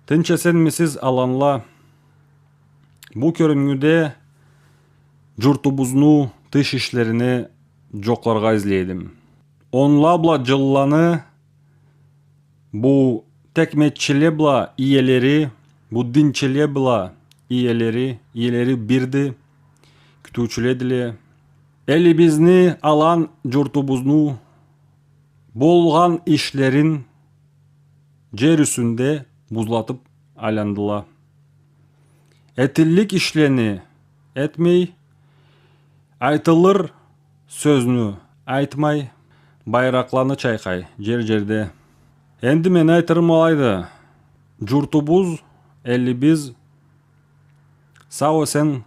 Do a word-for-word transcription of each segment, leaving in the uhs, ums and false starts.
Тынч-эсенмисиз, аланла? Бу кёрюнгюде джуртубузну тыш ишлерине джокъларгъа излей эдим. Онла бла джылланы бу текметчиле бла иелери, бу динчиле бла иелери, иелери бирди, кютюучюледиле. Элибизни, алан джуртубузну болгъан ишлерин джер юсюнде бузлатып айландыла. Этиллик ишлени этмей, айтылыр сёзню айтмай, байракъланы чайкъай джер-джерде. Энди мен айтырым алайды, джуртубуз, элибиз сау-эсен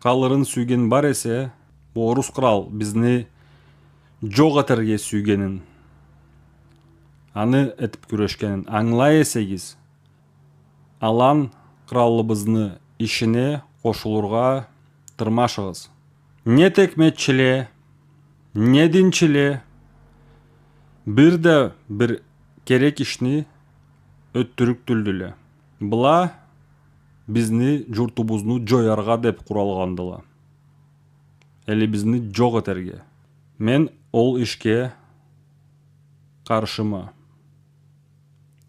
къалырын сюйген бар эсе, бу орус кърал бизни джокъ этерге сюйгенин, аны этип кюрешгенин ангылай эсегиз, алан къралыбызны ишине къошулургъа тырмашыгъыз. Не текметчиле, не динчиле бир да бир керек ишни ётдюрюк тюлдюле. Была бизни, джуртубузну джояргъа деп къуралгъандыла. Элибизни джокъ этерге. Мен ол ишге къаршыма.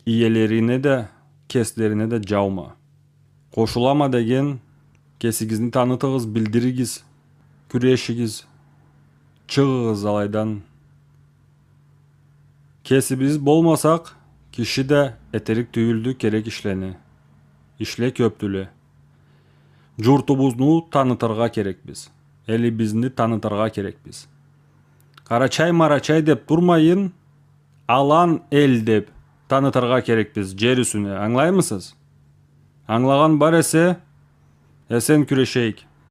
Иелерине да, кеслерине да джаума. Къошулама деген, кесигизни танытыгъыз, билдиригиз, кюрешигиз, чыгъыгъыз алайдан. Кесибиз болмасакъ, киши да этерик тюйюлдю керек ишлени. Ишле кёпдюле. Джуртубузну танытыргъа керекбиз. Элибизни танытыргъа керекбиз. Къарачай-марачай деп турмайын, алан эл деп танытыргъа керекбиз джер юсюне. Ангылаймысыз? Ангылагъан бар эсе, эсен кюрешейик.